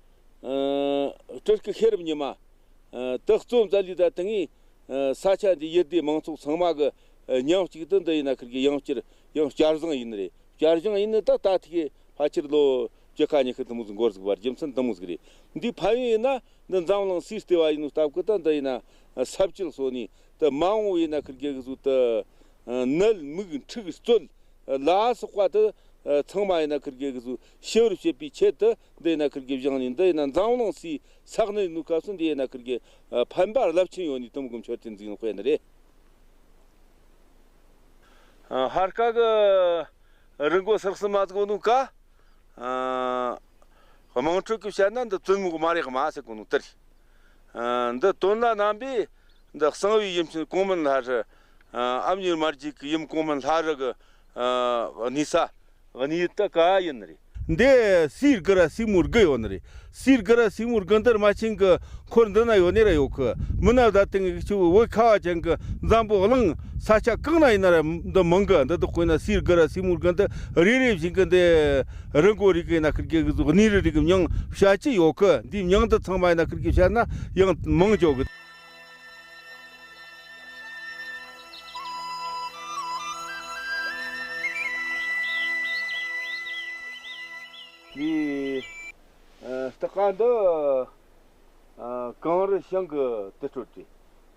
ཨ། སྤྲུལ་སྐུ་ཤེས་རབ་ཉི་མ། ཨ། དེ་གཙོ་མཛད་ལས་ད་དེ་ངས། ཨ། ས་ཆ་འདི་ཡུལ་སྡེ་མང་ཚོགས་ཚང་མ་གི། ཨ། མཉམ་གཅིག་ཏུ་འདི་ཡིན་ན་ཁིར་གི་ཡང་བསྐྱར་ཡང་བསྐྱར་བཟང་ཡིན་ནི་རེད། ཡར་བཞེངས་ཡིན་ནི་ད་ལྟ་ཐིག་ཕལ་ཆེར་ལོ་བཅུ་ཁ་ཉི་ཤུ་དུ་མོ་ཟིག་འགོར་ཟིག་བར་རྒྱུ་མཚན་དུ་མོ་ཟིག་རེད། འདི་ཕན་ཡོན་ཡིན་ན་འདི་འཛམ་གླིང་སའི་ལྟེ་བ་ཡིན་ནོ་སྟབས་ཀྱིས་ད་འདི་ཡིན་ན་ས་བཅུད་གསོ་ནི་ད་མ་འོངས་ཡིན་ན་ཁིར་གེ་གི་ཟུ་ད་ནད་མུག་འཁྲུག་རྩོད་ལ་སོགས་པ་དུ་ཚང་མ་ཡིན་ན་ཁིར་གེ་གི་ཟུ་ཞི་བར་བྱེད་པའི་ཆེད་དུ་འདི་ཡིན་ན་ཁིར་གེ་བཞེངས་ནི་འདི་ཡིན་ན་འཛམ་གླིང་སའི་ས་གནས་ནུ་སྐབས་སུ་འདི་ཡིན་ན་ཁིར་གེ་ཕན་པ་རླབས་ཆེན་ཡོད་ནི་དུ་མོ་གི་མཆོད་རྟེན་འཛིན་དཔེ་ནི་རེད། ཨ། ཧར་ཀ་གི་རི་མགོ་སར་སི་མ་ཟིག་གོ་ནུ་ཀ། ཨ། དམངས་ཁྲོད་ཀྱི་བཤད་ན་འདི་བཙུན་མོ་གི་མ་རེག་མ་ཟེར་གོ་ནུ་དེ་རེད། ཨ། འདི་དོན་ལ་རྣམ་པའི་འདི་གསང་བའི་ཡུམ་ཆེན་གོང་སྨན་ལྷ་རི། ཨ། ཨ་མྱེས་རྨ་རྒྱལ་གྱི་ཡུམ་གོང་སྨན་ལྷ་རི་གི། ཨ། གནས་ས། གནས་ཡུལ་དུ་ག་ཡིན་ནི་རེད། འདི་སྲས་དགུ་ར་སྲས་མོ་དགུ་ཡོད་ནི་རེད། སྲས་དགུ་ར་སྲས་མོ་དགུ་འདིར་མ་ཆེན་གི་འཁོར་འདི་ན་ཡོད་ནི་ར་ཡོད་གི། མི་ན་ད་དེང་གི་ཆུ་བོ་ཁ་བ་ཅན་གི་འཛམ་བུ་གླིང་ས་ཆ་གང་ན་ཡིན་ན་ར་འདི་མང་གི། འདི་དག་དཔེར་ན་སྲས་དགུ་ར་སྲས་མོ་དགུ་འདི་རེ་རེ་བཞིན་གི་འདི་རི་མགོ་རིག་གི་ཡིན་ན་ཁིར་གི་གི་ཟུག་གནས་རི་རིག་གི་མྱིང་བཤད་ཀྱི་ཡོད་གི། འདིའི་མྱིང་འདི་ཚང་མ་ཡིན་ན་ཁིར་གི་བཤད་ན་ཡང་མང་འཇོག་གི། འདི། ཨ། སྟག་ཁ་འདི། ཨ། གངས་རི་ཞིང་གི་དུར་ཁྲོད་རེད།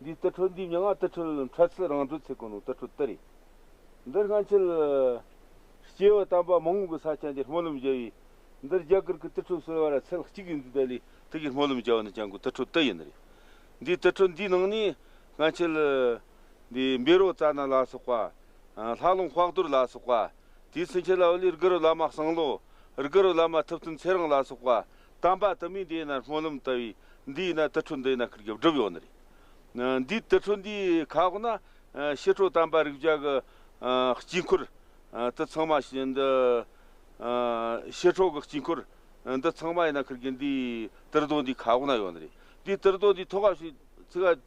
འདིའི་དུར་ཁྲོད་འདིའི་མྱིང་ང་དུར་ཁྲོད་འཕྲལ་སེལ་རང་གྲོལ་ཟེར་གོ་ནོ་དུར་ཁྲོད་དེ་རེད། འདིར་སྔ་ཕྱིར་སྐྱེས་བུ་དམ་པ་མང་བོ་གི་ས་ཆ་འདིར་སྨོན་ལམ་བརྒྱབ་པས། འདིར་རྒྱ་གར་གྱི་དུར་ཁྲོད་གསོལ་བ་ར་ཚུལ་གཅིག་ཡིན་དུས་ད་ལས་དེ་གི་སྨོན་ལམ་བརྒྱབ་པ་ནི་ཅང་གི་དུར་ཁྲོད་དེ་ཡིན་རེད། འདིའི་དུར་ཁྲོད་འདིའི་ནང་ནས་སྔ་ཕྱིར་འདི་བཻ་རོ་ཙ་ན་ལ་སོགས་པ། ལྷ་ལུང་དཔལ་རྡོར་ལ་སོགས་པ། དེའི་ཚུན་ཆད་ལ་བ་ལས་དགུ་རུ་བླ་མ་གསང་ལོ། དགུ་རུ་བླ་མ་ཐུབ་བསྟན་ཚེ་རིང་ལ་སོགས་པ་དམ་པ་དུ་མས་འདི་ཡིན་ན་སྨོན་ལམ་བཏབ་པས་འདི་ཡིན་ན་དུར་ཁྲོད་འདི་ཡིན་ན་ཁིར་གི་བསྒྲུབས་ཡོད་ནི་རེད། འདིའི་དུར་ཁྲོད་འདིའི་ཁ་འོག་ན་ཕྱི་དྲོ་དམ་པ་རིགས་བརྒྱ་གི་དཀྱིལ་འཁོར་དུ་ཚང་མ་ཞིག་འདི་ཕྱི་དྲོ་གི་དཀྱིལ་འཁོར་འདི་ཚང་མ་ཡིན་ན་ཁིར་གི་འདིའི་དུར་རྡོ་འདིའི་ཁ་འོག་ན་ཡོད་ནི་རེད། འདིའི་དུར་རྡོ་འདིའི་ཐོག་ཁ་ཞིག་ཚིག་ག་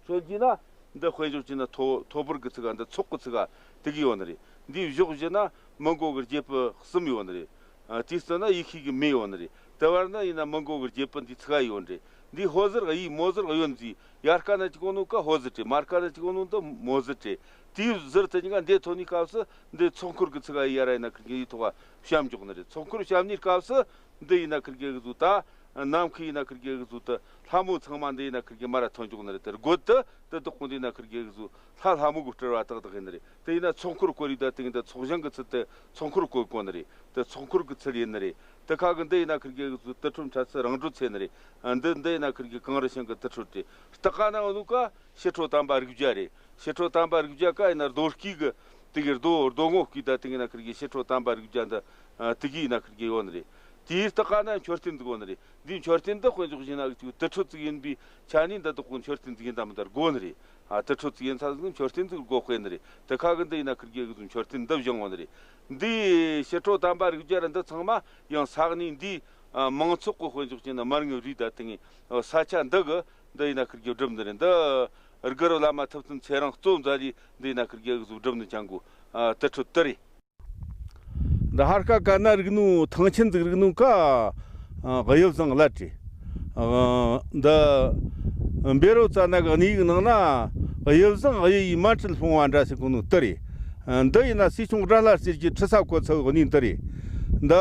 མཚོན་གྱིས་ན། འདི་དཔེ་འཇོག་བྱས་ན་ཐོ་ཐོ་འབུར་གི་ཚིག་ག་འདི་ཚོགས་གི་ཚིག་ག་དེ་གི་ཡོད་ནི་རེད། འདིའི་གཞོགས་བཞི་ན་མི་མགོ་གི་རྒྱལ་པོ་གསུམ་ཡོད་ནི་རེད། ཨ། དེའི་སྟེང་ན་ཡེ་ཤེས་ཀྱི་མེ་ཡོད་ནི་རེད། དེ་བར་ན་ཡིན་ན་མི་མགོ་གི་རྒྱལ་པོ་འདི་ཚིག་ག་ཡོད་རེད། འདི་ཧོ་ཟེར་གཡས། མོ་ཟེར་གཡོན་ཟེར། ཡར་ཀ་ན་གཅིག་གོ་ནོ་ཀ་ཧོ་ཟེར་རེད། མར་ཀ་ན་གཅིག་གོ་ནོ་འདི་མོ་ཟེར་རེད། དེའི་ཟུར་དེ་གཉིས་ཀ་འདི་ཐོན་ནི་སྐབས་སུ་འདི་ཚོགས་འཁོར་གི་ཚིག་ག་ཡ་ར་ཡིན་ན་ཁིར་གི་ཡི་ཐོག་ག་བཤམས་འཇོག་ནི་རེད། ཚོགས་འཁོར་བཤམས་ནི་སྐབས་སུ་འདི་ཡིན་ན་ཁིར་གི་གི་ཟུ་ད། ནམ་མཁའི་ཡིན་ན་ཁིར་གི་གི་ཟུ་ད་ལྷ་མོ་ཚང་མ་འདི་ཡིན་ན་ཁིར་གི་མ་ར་ཐོན་འཇོག་ནི་རེད། དེར་རྒོད་དུ་དེ་དག་གོ་འདི་ཡིན་ན་ཁིར་གི་གི་ཟུ་ལྷ་ལྷ་མོ་གི་སྤྲུལ་བ་དག་དག་ཡིན་ནི་རེད། དེ་ཡིན་ན་ཚོགས་འཁོར་བསྐོར་རིགས་ད་དེ་ཡིན་ད་ཚོགས་ཞིང་གི་ཚུལ་དུ་ཚོགས་འཁོར་བསྐོར་གོ་ནི་རེད། དེ་ཚོགས་འཁོར་གི་ཚུལ་ཡིན་ནི་རེད། དེ་ཁ་གི་འདི་ཡིན་ན་ཁིར་གི་གི་ཟུ་དུར་ཁྲོད་འཕྲལ་སེལ་རང་གྲོལ་ཚེ་ནི་རེད། འདི་འདི་ཡིན་ན་ཁིར་གི་གངས་རི་ཞིང་གི་དུར་ཁྲོད་དེ་སྟག་ཁ་ན་འོ་ནུ་ཀ། ཕྱི་དྲོ་དམ་པ་རིགས་བརྒྱ་རེད། ཕྱི་དྲོ་དམ་པ་རིགས་བརྒྱ་ཀ་ཡིན་ན་རྡོ་སྐས་གི་དེ་གི་རྡོ་རྡོ་ངོ་སྐས་ད་དེ་གི་ན་ཁིར་གི་ཕྱི་དྲོ་དམ་པ་རིགས་བརྒྱ་འདི་དེ་གི་ཡིན་ན་ཁིར་གི་ཡོད་ནི་རེད། དེའི་སྟག་ཁ་ན་མཆོད་རྟེན་འདི་གོ་ནི་རེད། འདིའི་མཆོད་རྟེན་འདི་དཔེ་འཇོག་བྱས་ན་དུར་ཁྲོད་ཅིག་ཡིན་པའི་ཆ་ནས་འདི་དག་གོ་མཆོད་རྟེན་ཅིག་ཡིན་ད་མིན་ད་དགོ་ནི་རེད། ཨ། དུར་ཁྲོད་ཅིག་ཡིན་ས་ཟིག་མཆོད་རྟེན་ཅིག་དགོ་དཔེ་ནི་རེད། དེ་ཁ་གི་འདི་ཡིན་ན་ཁིར་གི་གི་མཆོད་རྟེན་འདི་བཞེངས་ཡོད་ནི་རེད། འདིའི་ཕྱི་དྲོ་དམ་པ་རིགས་བརྒྱ་ར་འདི་ཚང་མ་ཡང་ས་གནས་འདིའི་མང་ཚོགས་གི་དཔེ་འཇོག་བྱས་ན་མར་ངོའི་རིགས་ད་དེ་ངའི་ས་ཆ་འདི་གི་འདི་ཡིན་ན་ཁིར་གི་བསྒྲུབས་ནི་རེད། འདི་དགུ་རུ་བླ་མ་ཐུབ་བསྟན་ཚེ་རིང་གཙོ་མཛད་ལས་འདི་ཡིན་ན་ཁིར་གི་གི་བསྒྲུབས་ནི་ཅང་གོ་དུར་ཁྲོད་དེ་རེད། འདི་ཧར་ཀ་ཀ་ན་རིག་ནོ་ཐང་ཆེན་ཟིག་རིག་ནོ་ཀ། གཡུ་བཟང་བླ་བྲེ། འདི་བཻ་རོ་ཙ་ན་གི་གནས་ཡིག་ནང་ན་གཡུ་བཟང་གཡུ་ཡི་མ་འཁྲུལ་སྤོང་བ་འདྲ་ཟེར་གོ་ནོ་དེ་རེད། འདི་ཡིན་ན་སྲས་ཆུང་དགྲ་ལྷ་རྩེ་རྒྱལ་ཁྲི་ས་གོ་ཚ་བོའི་གནས་འདི་རེད། འདི་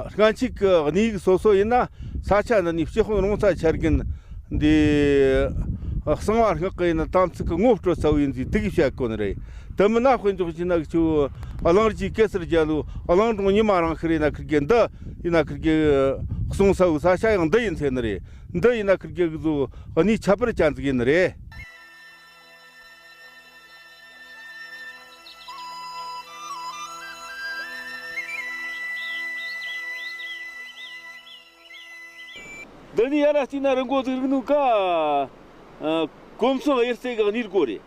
སྔ་ཕྱི་གི་གནས་ཡིག་སོ་སོ་ཡིན་ན་ས་ཆ་འདི་ནས་སྤྱི་དཔོན་རོང་ཚ་འཆར་དགོན་འདི་གསང་བ་སྔགས་ཀྱི་ཡིན་ན་དམ་ཚིག་གི་ངོ་སྤྲོད་ཚ་བོ་ཡིན་ཟིག་དེ་གི་བཤད་གོ་ནི་རེད། དེ་མིན་ན་དཔེ་འཇོག་བྱས་ན་ཁྱོད་གླིང་རྗེ་གེ་སར་རྒྱལ་ལོ་གླིང་སྒྲུང་ཉི་མ་རིང་ཤི་རེད་ན་ཁིར་གེ་འདི་ཡིན་ན་ཁིར་གེ་གསུང་ས་བོའི་ས་ཆ་ཡང་འདི་ཡིན་ཚེ་ནི་རེད། འདི་ཡིན་ན་ཁིར་གེ་གི་ཚོ་གནས་ཁྱད་པར་ཅན་ཟིག་ཡིན་ནི་རེད། འདི་ནི་ཡ་ར་སྟེང་ན་རི་མགོ་ཟིག་རིག་ནུ་ཀ། ཨ། གོ་མཚོན་གཡུ་རྩེ་གི་གནས་སྒོ་རེད།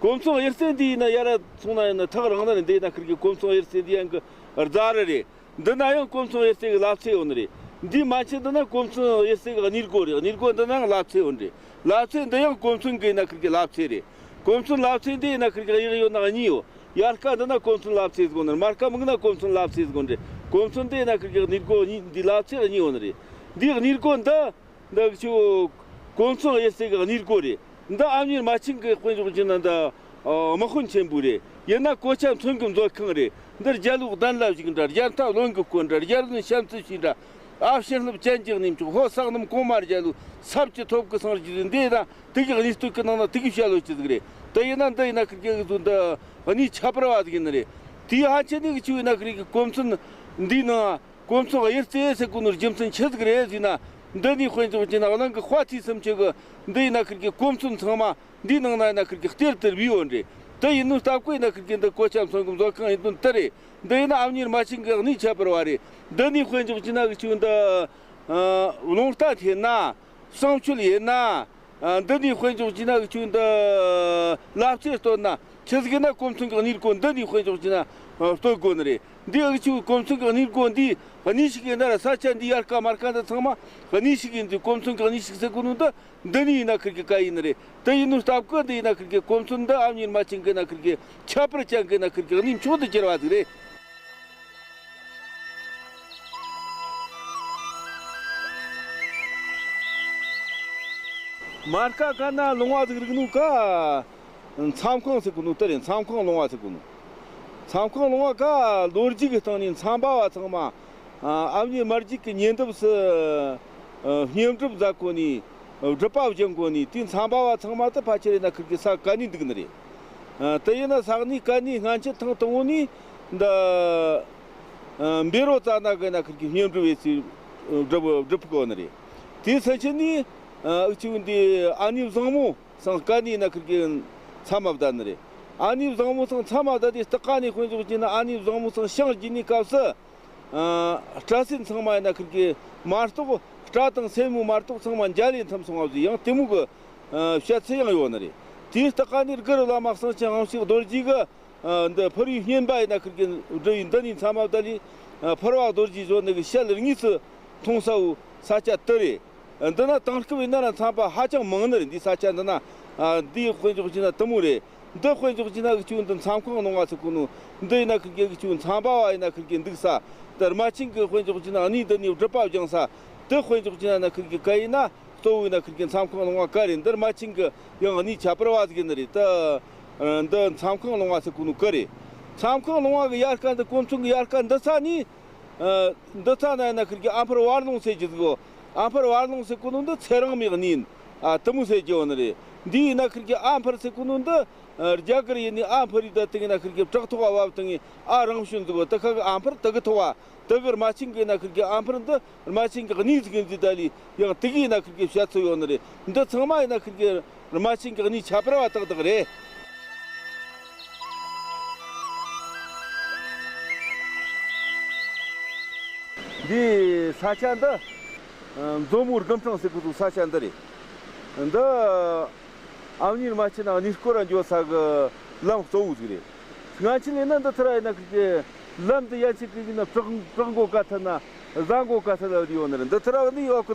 གོ་མཚོན་གཡུ་རྩེ་འདི་ཡིན་ན་ཡ་ར་སོང་ན་ཡིན་ན་ཐག་རིང་ནི་རེད། འདི་ཡིན་ན་ཁིར་གི་གོ་མཚོན་གཡུ་རྩེ་འདི་ཡང་གི་རྫ་རི་རེད། འདི་ན་ཡང་གོ་མཚོན་གཡུ་རྩེ་གི་ལབ་ཚེ་ཡོད་ནི་རེད། འདི་མན་ཆད་འདི་ན་གོ་མཚོན་གཡུ་རྩེ་གི་གནས་སྒོ་རེད། གནས་སྒོ་འདི་ན་ཡང་ལབ་ཚེ་ཡོད་ནི་རེད། ལབ་ཚེ་འདི་ཡང་གོ་མཚོན་གི་ཡིན་ན་ཁིར་གི་ལབ་ཚེ་རེད། གོ་མཚོན་ལབ་ཚེ་འདི་ཡིན་ན་ཁིར་གི་གཡུ་ཡོད་ན་གཉིས་ཡོད། ཡར་ཀ་འདི་ན་གོ་མཚོན་ལབ་ཚེ་ཟིག་ནི་རེད། མར་ཀ་མིག་ན་གོ་མཚོན་ལབ་ཚེ་ཟིག་ནི་རེད། གོ་མཚོན་འདི་ཡིན་ན་ཁིར་གི་གནས་སྒོ་གཉིས་འདི་ལབ་ཚེ་གཉིས་ཡོད་ནི་རེད། འདི་གནས་སྒོ་འདི། འདི་ཆུ་གོ་མཚོན་གཡུ་རྩེ་གི་གནས་སྒོ་རེད། འདི་ཨ་མྱེས་རྨ་ཆེན་གི་དཔེ་འཇོག་བྱས་ན་འདི་ ཨོ། དམག་དཔོན་ཆེན་པོ་རེད། ཡིན་ན་གོ་ཆ་མཚོན་གི་མཛོད་ཁང་རེད། འདིར་རྒྱལ་བོ་གདན་ལ་བཞུགས་འདྲ། རྒྱལ་ཐབས་བློན་གི་སྐོར་འདྲ། རྒྱལ་བློན་བྱམས་བརྩེ་ཞུས་འདྲ། ཨ། བྱིན་རླབས་ཅན་གྱི་གནས་མཆོག་ཧོ་ས་གནམ་གོང་མ་རྒྱལ་བོ་ས་བཅུ་ཐོབ་གི་སངས་རྒྱས་འདི་ཡིན་ན། དེ་གི་གནས་བསྟོད་ཀྱི་ནང་ན་དེ་གི་བཤད་ལོ་ཅི་ཟིག་རེད། དེ་ཡིན་ན་འདི་ཡིན་ན་ཁིར་གི་ཟོ་འདི་གནས་ཁྱད་པར་བ་ཟིག་ཡིན་ནི་རེད། དེའི་ཕན་ཆད་ནི་གི་ཆུ་ཡིན་ན་ཁིར་གི་གོ་མཚོན་འདིའི་ནང་། གོ་མཚོན་གཡུ་རྩེ་ཟེར་གོ་ནོ་རྒྱུ་མཚན་ཆི་ཟིག་རེད་ཟེར་ན། འདི་ནི་དཔེ་འཇོག་བྱས་ན་གླིང་གི་དཔའ་ཐུལ་སུམ་ཅུ་གི་འདི་ཡིན་ན་ཁིར་གི་གོ་མཚོན་ཚང་མ་འདིའི་ནང་ན་ཡིན་ན་ཁིར་གི་གཏེར་དུ་སྦས་ཡོད་རེད། དེ་ཡིན་ནོ་སྟབས་གི་ཡིན་ན་ཁིར་གི་འདི་གོ་ཆ་མཚོན་གི་མཛོད་ཁང་ཡིན་དོན་དེ་རེད། འདི་ཡིན་ན་ཨ་མྱེས་རྨ་ཆེན་གི་གནས་ཁྱད་པར་བ་རེད། འདི་ནི་དཔེ་འཇོག་བྱས་ན་གི་ཆུ་འདི་ཨ་རླུང་རྟ་འཐེན་ན། བསང་མཆོད་ཡིན་ན། ཨ། འདི་ནས་དཔེ་འཇོག་བྱས་ན་འུ་ཆོས་འདི་ལབ་ཙེ་བསྟོད་ན་ཆི་ཟིག་ཡིན་ན་གོ་མཚོན་གི་གནས་སྐོར་འདི་ནས་དཔེ་འཇོག་བྱས་ན་བསྟོད་དགོས་ནི་རེད། འདི་འུ་ཆོས་གོ་མཚོན་གི་གནས་སྐོར་འདི་གནས་ཤིག་ཡིན་ན་ར། ས་ཆ་འདི་ཡལ་ག་མལ་ག་འདི་ཚང་མ་གནས་ཤིག་ཡིན་དུས། གོ་མཚོན་གི་གནས་ཤིག་ཟེར་གོ་ནོ་འདི་འདི་ནས་ཡིན་ན་ཁིར་གི་ག་ཡིན་ནི་རེད། དེ་ཡིན་ནོ་སྟབས་གི་འདི་ཡིན་ན་ཁིར་གི་གོ་མཚོན་འདི་ཨ་མྱེས་རྨ་ཆེན་གི་ཡིན་ན་ཁིར་གི་ཁྱད་པར་ཅན་གི་ཡིན་ན་ཁིར་གི་གནས་མཆོག་ཏུ་གྱུར་བ་ཟིག་རེད། མར་ཁ་ཁ་ན་ལུང་བ་ཟིག་རིག་ནོ་ཀ། མཚམས་ཁང་ཟེར་གོ་ནོ་དེ་རེད། མཚམས་ཁང་ལུང་བ་ཟེར་གོ་ནོ། མཚམས་ཁང་ལུང་བ་ཀ་ལོ་རྒྱུས་ཀྱི་སྟེང་ནས་མཚམས་པ་བ་ཚང་མ། ཨ། ཨ་མྱེས་རྨ་རྒྱལ་གྱི་ཉེ་འདབས་སུ། ཨ། བསྙེན་སྒྲུབ་མཛད་གོ་ནི། སྒྲུབ་པ་སྦྱང་གོ་ནི་དེའི་མཚམས་པ་བ་ཚང་མ་དེ་ཕལ་ཆེར་ཡིན་ན་ཁིར་གི་ས་ག་ནས་འདུག་ནི་རེད། ཨ། དེ་ཡིན་ན་ས་གནས་ག་ནས་སྔན་ཆད་ཐེངས་དང་པོ་ནས་འདི། ཨ། བཻ་རོ་ཙ་ན་གི་ཡིན་ན་ཁིར་གི་བསྙེན་སྒྲུབ་ཡེད་སའི་སྒྲུབ་སྒྲུབ་གོ་ནི་རེད། དེའི་ཚུན་ཆད་ནས། ཨ། འུ་ཆོ་འདི་ཨ་ནེ་བཟང་མོ་ཚང་ག་ནས་ཡིན་ན་ཁིར་གི་མཚམས་མ་བསྡད་ནི་རེད། ཨ་ནེ་བཟང་མོ་ཚང་མཚམས་མ་བསྡད་དེ་སྟག་ཀ་ནས་དཔེ་འཇོག་བྱས་ན་ཨ་ནེ་བཟང་མོ་ཚང་ཤིང་རྒྱུག་ནི་སྐབས་སུ། ཨ། སྐྲ་སེན་ཚང་མ་ཡིན་ན་ཁིར་གི་མ་གཏོགས། སྐྲ་དང་སེན་མོ་མ་གཏོགས་ཚང་མ་འཇའ་ལུས་ཐིམ་སོང་བ་ཟིག་ཡང་དེ་མོ་གི། ཨ། བཤད་ཚུལ་ཡང་ཡོད་ནི་རེད། དེའི་སྟག་ཀ་ནས་གུ་རུ་བླ་མ་གསང་ཆེན་དབང་ཕྱུག་རྡོ་རྗེ་གི། ཨ། འདི་ཕུར་བུའི་བསྙེན་པ་ཡིན་ན་ཁིར་གི་འབྲི་བའི་འདི་ནས་མཚམས་མ་བསྡད་ལས། ཨ། ཕུར་བ་རྡོ་རྗེ་བཟོ་ནི་གི་ཞལ་དངོས་སུ་མཐོང་ས་བོ་ས་ཆ་དེ་རེད། འདི་ན་དེང་སྐབས་ཡིན་ན་ར་མཚམས་པ་ཧ་ཅང་མང་ནི་རེད། འདི་ས་ཆ་འདི་ན། ཨ། འདི་དཔེ་འཇོག་བྱས་ན་དེ་མོ་རེད། འདི་དཔེ་འཇོག་བྱས་ན་འུ་ཆོ་འདི་མཚམས་ཁང་ལུང་བ་ཟེར་གོ་ནོ། འདི་ཡིན་ན་ཁིར་གི་འུ་ཆོ་མཚམས་པ་བ་ཡིན་ན་ཁིར་གི་འདུག་ས། དེ་རྨ་ཆེན་གི་དཔེ་འཇོག་བྱས་ན་གནས་འདི་ནས་སྒྲུབ་པ་སྦྱང་ས། དེ་དཔེ་འཇོག་བྱས་ན་ན་ཁིར་གི་ག་ཡིན་ན། གཙོ་བོ་ཡིན་ན་ཁིར་གི་མཚམས་ཁང་ལུང་བ་ག་རེད། འདིར་རྨ་ཆེན་གི་ཡང་གནས་ཁྱད་པར་བ་ཟིག་ཡིན་ནི་རེད། ད་འདི་མཚམས་ཁང་ལུང་བ་ཟེར་གོ་ནོ་ག་རེད། མཚམས་ཁང་ལུང་བ་གི་ཡལ་ག་འདི་གོ་མཚོན་གི་ཡལ་ག་འདི་ས་ནས། ཨ། འདི་ཚ་ན་ཡིན་ན་ཁིར་གི་ཨ་འཕུར་བར་ལུང་ཟེར་གྱི་ཟིག་གོ། ཨ་འཕུར་བར་ལུང་ཟེར་གོ་ནོ་འདི་ཚེ་རིང་མའི་གནས་ཡིན། ཨ། དེ་མོ་ཟེར་གྱི་ཡོད་ནི་རེད། འདི་ཡིན་ན་ཁིར་གི་ཨ་འཕུར་ཟེར་གོ་ནོ་འདི། ཨ། རྒྱ་གར་ཡུལ་ནས་ཨ་འཕུར་རི་ད་དེ་ཡིན་ན་ཁིར་གི་བྲག་ཐོག་བ་བབ་དང་ཨ་རང་བྱོན་ཟིག་གོ། དེ་ཁ་གི་ཨ་འཕུར་དེ་གི་ཐོག་བ། དེ་གི་རྨ་ཆེན་གི་ཡིན་ན་ཁིར་གི་ཨ་འཕུར་འདི། རྨ་ཆེན་གྱི་གནས་ཟིག་ཡིན་ཟིག་ད་ལི་ཡང་དེ་གི་ཡིན་ན་ཁིར་གི་བཤད་ཚུལ་ཡོད་ནི་རེད། འདི་ཚང་མ་ཡིན་ན་ཁིར་གི་རྨ་ཆེན་གྱི་གནས་ཁྱད་པར་བ་ཏག་ཏག་རེད། འདི་ས་ཆ་འདི་མཛོ་མོ་དགུ་འཕྲང་ཟེར་གི་འདུག་ས་ཆ་འདི་རེད། འདི། ཨ་མྱེས་རྨ་ཆེན་ན་གནས་སྐོར་ར་འགྱོ་ས་གི་ལམ་གཙོ་བོ་ཟིག་རེད། སྔ་ཕྱི་ལས་ན་འདི་ཚུར་ཡིན་ན་ཁིར་གི་ལམ་འདི་ཡན་ཆད་ཀྱི་ཡིན་ན་བྲག་བྲག་མགོ་ག་ཐད་ན་བཟའ་མགོ་ག་ཐད་ལ་ཡོད་ནི་རེད། འདི་ཚུར་ནི་ཡོད་གི།